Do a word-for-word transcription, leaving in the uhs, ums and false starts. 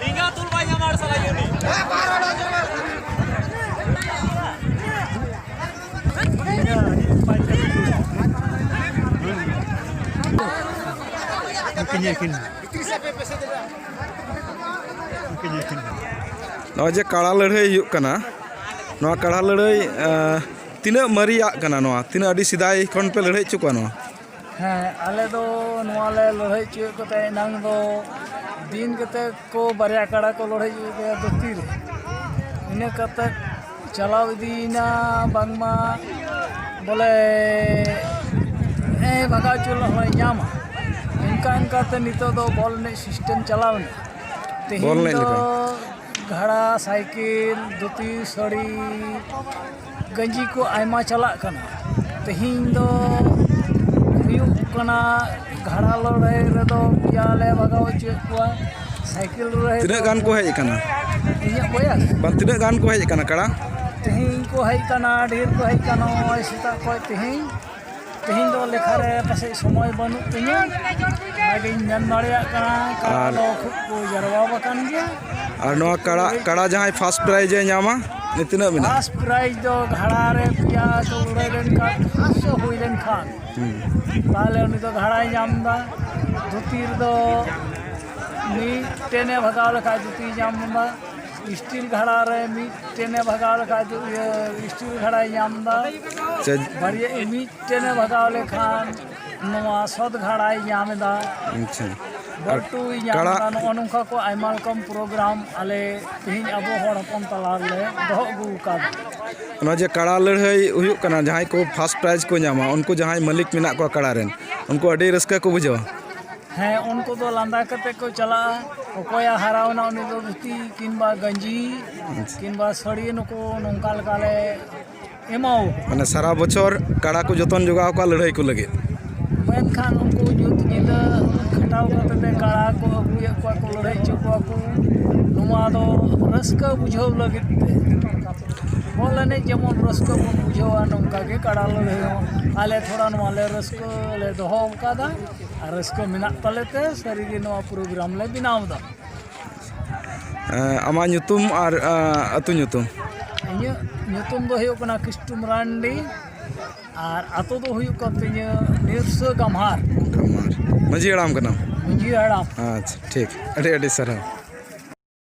ᱮᱸᱜᱟ ᱛᱩᱞ ᱵᱟᱭ ᱧᱟᱢᱟ ᱟᱨ ᱥᱟᱞᱟ ᱭᱩᱱᱤ᱾ ᱱᱚᱜᱼᱚᱭ ᱡᱮ ᱠᱟᱲᱟ ᱞᱟᱹᱲᱦᱟᱹᱭ ᱦᱩᱭᱩᱜ ᱠᱟᱱᱟ, ᱱᱚᱣᱟ ᱠᱟᱲᱟ ᱞᱟᱹᱲᱦᱟᱹᱭ, ᱟᱸ, ᱛᱤᱱᱟᱹᱜ ᱢᱟᱨᱮᱭᱟᱜ ᱠᱟᱱᱟ ᱱᱚᱣᱟ? ᱛᱤᱱᱟᱹᱜ ᱟᱹᱰᱤ ᱥᱮᱫᱟᱭ ᱠᱷᱚᱱ ᱯᱮ ᱞᱟᱹᱲᱦᱟᱹᱭ ᱦᱚᱪᱚ ᱠᱚᱣᱟ ᱱᱚᱣᱟ? ᱦᱮᱸ, ᱟᱞᱮ ᱫᱚ ᱱᱚᱣᱟ ᱞᱮ ᱞᱟᱹᱲᱦᱟᱹᱭ ᱦᱚᱪᱚᱭᱮᱫ ᱠᱚ ᱛᱟᱦᱮᱸᱫ, ᱮᱱᱟᱝ ᱫᱚ ᱫᱤᱱ ᱠᱟᱛᱮ ᱠᱚ ᱵᱟᱨᱭᱟ ᱠᱟᱲᱟ ᱠᱚ ᱞᱟᱹᱲᱦᱟᱹᱭ ᱦᱚᱪᱚᱭᱮᱫ ᱠᱚ ᱛᱟᱦᱮᱸᱫ ᱫᱷᱩᱛᱤ ᱨᱮ᱾ ᱤᱱᱟᱹ ᱠᱟᱛᱮ ᱪᱟᱞᱟᱣ ᱤᱫᱤᱭᱮᱱᱟ ᱵᱟᱝᱢᱟ ᱵᱚᱞᱮ, ᱮᱸ, ᱵᱷᱟᱜᱟᱣ ᱦᱚᱪᱚ ᱞᱮ ᱦᱚᱸᱭ ᱧᱟᱢᱟ᱾ ᱤᱱᱠᱟ ᱤᱱᱠᱟᱛᱮ ᱱᱤᱛᱚᱜ ᱫᱚ ᱵᱚᱞ ᱮᱱᱮᱡ ᱥᱤᱥᱴᱮᱢ ᱪᱟᱞᱟᱣ ᱮᱱᱟ᱾ ᱵᱚᱞ ᱛᱮᱦᱮᱧ ᱮᱱᱮᱡ ᱫᱚ ᱞᱮᱠᱟ᱾ ᱜᱷᱟᱲᱟ, ᱥᱟᱭᱠᱮᱞ, ᱫᱷᱩᱛᱤ, ᱥᱟᱹᱲᱤ, ᱜᱟᱹᱧᱡᱤ ᱠᱚ ᱟᱭᱢᱟ ᱪᱟᱞᱟᱜ ᱠᱟᱱᱟ᱾ ᱛᱮᱦᱮᱧ ᱫᱚ ᱦᱩᱭᱩᱜ ᱠᱟᱱᱟ, ᱜᱷᱟᱲᱟ ᱞᱟᱹᱲᱦᱟᱹᱭ ᱨᱮᱫᱚ ᱯᱮᱭᱟ ᱞᱮ ᱵᱷᱟᱜᱟᱣ ᱦᱚᱪᱚᱭᱮᱫ ᱠᱚᱣᱟ᱾ ᱥᱟᱭᱠᱮᱞ ᱞᱟᱹᱲᱦᱟᱹᱭ ᱛᱤᱱᱟᱹᱜ ᱫᱚ ᱜᱟᱱ ᱠᱚ ᱦᱮᱡ ᱟᱠᱟᱱᱟ? ᱤᱧᱟᱹᱜ ᱵᱚᱭᱮᱥ? ᱵᱟᱝ, ᱛᱤᱱᱟᱹᱜ ᱜᱟᱱ ᱠᱚ ᱦᱮᱡ ᱟᱠᱟᱱᱟ ᱠᱟᱲᱟ? ᱛᱮᱦᱮᱧ ᱠᱚ ᱦᱮᱡ ᱟᱠᱟᱱᱟ, ᱰᱷᱮᱨ ᱠᱚ ᱦᱮᱡ ᱟᱠᱟᱱᱟ, ᱱᱚᱜᱼᱚᱭ ᱥᱮᱛᱟᱜ ᱠᱷᱚᱱ ᱛᱮᱦᱮᱧ᱾ ᱛᱮᱦᱮᱧ ᱫᱚ ᱞᱮᱠᱷᱟ ᱨᱮ ᱯᱟᱥᱮᱡ ᱥᱚᱢᱚᱭ ᱵᱟᱹᱱᱩᱜ ᱛᱤᱧᱟᱹ, ᱚᱱᱟᱜᱤᱧ ᱢᱮᱱ ᱫᱟᱲᱮᱭᱟᱜ ᱠᱟᱱᱟ᱾ ᱠᱟᱲᱟ ᱟᱨ ᱫᱚ ᱠᱷᱩᱵ ᱠᱚ ᱡᱟᱨᱣᱟ ᱟᱠᱟᱱ ᱜᱮᱭᱟ᱾ ᱟᱨ ᱱᱚᱣᱟ ᱠᱟᱲᱟ, ᱠᱟᱲᱟ ᱡᱟᱦᱟᱸᱭ ᱯᱷᱟᱥᱴ ᱯᱨᱟᱭᱤᱡᱽ ᱮ ᱧᱟᱢᱟ, ᱩᱱᱤ ᱛᱤᱱᱟᱹᱜ ᱢᱮᱱᱟᱜᱼᱟ? ᱯᱷᱟᱥᱴ ᱯᱨᱟᱭᱤᱡᱽ ᱫᱚ ᱜᱷᱟᱲᱟ ᱨᱮ ᱯᱮᱭᱟ ᱠᱚ ᱞᱟᱹᱲᱦᱟᱹᱭ ᱞᱮᱱᱠᱷᱟᱱ, ᱯᱟᱸᱪᱥᱚ ᱦᱩᱭ ᱞᱮᱱᱠᱷᱟᱱ, ᱦᱩᱸ᱾ ᱛᱟᱦᱚᱞᱮ ᱩᱱᱤ ᱫᱚ ᱜᱷᱟᱲᱟᱭ ᱧᱟᱢ ᱮᱫᱟ᱾ ᱫᱷᱩᱛᱤ ᱨᱮᱫᱚ ᱢᱤᱫᱴᱮᱱᱮ ᱵᱷᱟᱜᱟᱣ ᱞᱮᱠᱷᱟᱱ ᱫᱷᱩᱛᱤᱭ ᱧᱟᱢ ᱮᱫᱟ᱾ ᱥᱴᱤᱞ ᱜᱷᱟᱲᱟ ᱨᱮ ᱢᱤᱫᱴᱮᱱᱮ ᱵᱷᱟᱜᱟᱣ ᱞᱮᱠᱷᱟᱱ ᱫᱚ, ᱤᱭᱟᱹ, ᱥᱴᱤᱞ ᱜᱷᱟᱲᱟᱭ ᱧᱟᱢ ᱮᱫᱟ᱾ ᱟᱪᱪᱷᱟ᱾ ᱵᱟᱨᱭᱟ, ᱢᱤᱫᱴᱮᱱᱮ ᱵᱷᱟᱜᱟᱣ ᱞᱮᱠᱷᱟᱱ ᱱᱚᱣᱟ ᱥᱚᱛ ᱜᱷᱟᱲᱟᱭ ᱧᱟᱢ ᱮᱫᱟ᱾ ᱟᱪᱪᱷᱟ᱾ ᱟᱨ ᱵᱟᱹᱞᱴᱩᱭ ᱧᱟᱢ ᱠᱟᱲᱟ ᱮᱫᱟ᱾ ᱱᱚᱜᱼᱚ ᱱᱚᱝᱠᱟ ᱠᱚ ᱟᱭᱢᱟ ᱨᱚᱠᱚᱢ ᱯᱨᱳᱜᱨᱟᱢ ᱟᱞᱮ ᱛᱮᱦᱮᱧ ᱟᱵᱚ ᱦᱚᱲ ᱦᱚᱯᱚᱱ ᱛᱟᱞᱟ ᱨᱮᱞᱮ ᱫᱚᱦᱚ ᱟᱹᱜᱩ ᱟᱠᱟᱫᱟ᱾ ᱱᱚᱣᱟ ᱡᱮ ᱠᱟᱲᱟ ᱞᱟᱹᱲᱦᱟᱹᱭ ᱦᱩᱭᱩᱜ ᱠᱟᱱᱟ, ᱡᱟᱦᱟᱸᱭ ᱠᱚ ᱯᱷᱟᱥᱴ ᱯᱨᱟᱭᱤᱡᱽ ᱠᱚ ᱧᱟᱢᱟ, ᱩᱱᱠᱩ ᱡᱟᱦᱟᱸᱭ ᱢᱟᱹᱞᱤᱠ ᱢᱮᱱᱟᱜ ᱠᱚᱣᱟ ᱠᱟᱲᱟ ᱨᱮᱱ, ᱩᱱᱠᱩ ᱟᱹᱰᱤ ᱨᱟᱹᱥᱠᱟᱹ ᱠᱚ ᱵᱩᱡᱷᱟᱹᱣᱟ᱾ ᱦᱮᱸ, ᱩᱱᱠᱩ ᱫᱚ ᱞᱟᱸᱫᱟ ᱠᱟᱛᱮ ᱠᱚ ᱪᱟᱞᱟᱜᱼᱟ᱾ ᱚᱠᱚᱭᱟᱜ ᱦᱟᱨᱟᱣ ᱮᱱᱟ, ᱩᱱᱤ ᱫᱚ ᱫᱷᱩᱛᱤ ᱠᱤᱝᱵᱟ ᱜᱟᱸᱡᱤ ᱟᱪᱪᱷᱟ᱾ ᱠᱤᱝᱵᱟ ᱥᱟᱹᱲᱤ, ᱱᱩᱠᱩ ᱱᱚᱝᱠᱟ ᱞᱮᱠᱟᱞᱮ ᱮᱢᱟᱣ ᱠᱚᱣᱟ᱾ ᱢᱟᱱᱮ ᱥᱟᱨᱟ ᱵᱚᱪᱷᱚᱨ ᱠᱟᱲᱟ ᱠᱚ ᱡᱚᱛᱚᱱ ᱡᱚᱜᱟᱣ ᱠᱚᱣᱟ ᱞᱟᱹᱲᱦᱟᱹᱭ ᱠᱚ ᱞᱟᱹᱜᱤᱫ᱾ ᱢᱮᱱᱠᱷᱟᱱ ᱩᱱᱠᱩ ᱧᱩᱛ ᱧᱤᱫᱟᱹ ᱠᱷᱟᱴᱟᱣ ᱠᱟᱛᱮ ᱛᱮ ᱠᱟᱲᱟ ᱠᱚ ᱟᱹᱜᱩᱭᱮᱫ ᱠᱚᱣᱟ ᱠᱚ, ᱞᱟᱹᱲᱦᱟᱹᱭ ᱦᱚᱪᱚ ᱠᱚᱣᱟ ᱠᱚ, ᱱᱚᱣᱟ ᱫᱚ ᱨᱟᱹᱥᱠᱟᱹ ᱵᱩᱡᱷᱟᱹᱣ ᱞᱟᱹᱜᱤᱫ ᱛᱮ᱾ ᱵᱚᱞ ᱮᱱᱮᱡ ᱡᱮᱢᱚᱱ ᱨᱟᱹᱥᱠᱟᱹ ᱵᱚᱱ ᱵᱩᱡᱷᱟᱹᱣᱟ, ᱱᱚᱝᱠᱟ ᱜᱮ ᱠᱟᱲᱟ ᱞᱟᱹᱲᱦᱟᱹᱭ ᱦᱚᱸ ᱟᱞᱮ ᱛᱷᱚᱲᱟ ᱱᱚᱣᱟ ᱞᱮ ᱨᱟᱹᱥᱠᱟᱹ ᱞᱮ ᱫᱚᱦᱚ ᱟᱠᱟᱫᱟ᱾ ᱟᱨ ᱨᱟᱹᱥᱠᱟᱹ ᱢᱮᱱᱟᱜ ᱛᱟᱞᱮ ᱛᱮ ᱥᱟᱹᱨᱤᱜᱮ ᱱᱚᱣᱟ ᱯᱨᱳᱜᱨᱟᱢ ᱞᱮ ᱵᱮᱱᱟᱣ ᱮᱫᱟ᱾ ᱮᱸ, ᱟᱢᱟᱜ ᱧᱩᱛᱩᱢ ᱟᱨ, ᱮᱸ, ᱟᱹᱛᱩ ᱧᱩᱛᱩᱢ? ᱤᱧᱟᱹᱜ ᱧᱩᱛᱩᱢ ᱫᱚ ᱦᱩᱭᱩᱜ ᱠᱟᱱᱟ ᱠᱤᱥᱴᱩ ᱢᱟᱨᱟᱱᱰᱤ ᱟᱨ ᱟᱹᱛᱩ ᱫᱚ ᱦᱩᱭᱩᱜ ᱠᱟᱱ ᱛᱤᱧᱟᱹ ᱱᱤᱨᱥᱟᱹ ᱜᱟᱢᱦᱟᱨ᱾ ᱜᱟᱢᱦᱟᱨ᱾ ᱢᱟᱹᱡᱷᱤ ᱦᱟᱲᱟᱢ ᱠᱟᱱᱟᱢ? ᱢᱟᱹᱡᱷᱤ ᱦᱟᱲᱟᱢ᱾ ᱟᱪᱪᱷᱟ, ᱴᱷᱤᱠ᱾ ᱟᱹᱰᱤ ᱟᱹᱰᱤ ᱥᱟᱨᱦᱟᱣ᱾